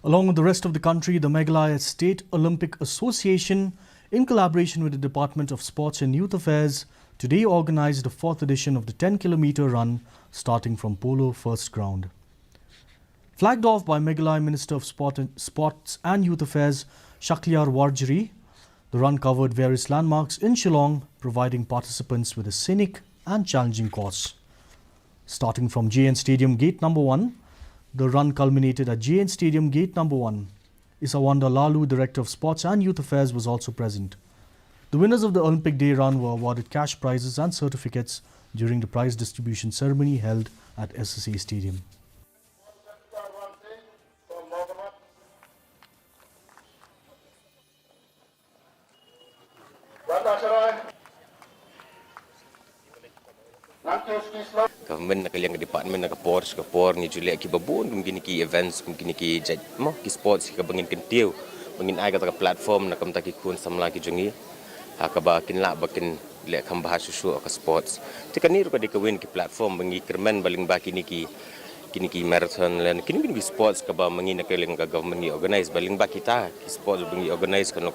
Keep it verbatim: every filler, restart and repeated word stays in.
Along with the rest of the country, the Meghalaya State Olympic Association, in collaboration with the Department of Sports and Youth Affairs, today organized the fourth edition of the ten kilometer run, starting from Polo First Ground. Flagged off by Meghalaya Minister of Sport and, Sports and Youth Affairs, Shakliar Warjri, the run covered various landmarks in Shillong, providing participants with a scenic and challenging course. Starting from J N Stadium Gate number one, the run culminated at J N Stadium Gate number one. Isawanda Lalu, Director of Sports and Youth Affairs, was also present. The winners of the Olympic Day Run were awarded cash prizes and certificates during the prize distribution ceremony held at S S A Stadium. Government na ka liang ka department na ka por sha ka por ngi ju leh kiba bun kum kine ki events, kum kine ki jait mo ki sports kaba ngin kyntiew, ba ngin ai kata ka platform na ka bynta ki khun samla ki jong ngi, ha kaba kin lah ba kin leh kham bha shuh shuh ha ka sports. Te kane ruh ka dei kawei na ki platform ba ngi kyrmen ba lyngba kine ki kine ki marathon lane kine kine ki sports kaba ma ngi na ka liang ka government ngi organize, ba lyngba kita ki sports ba ngi organize kan long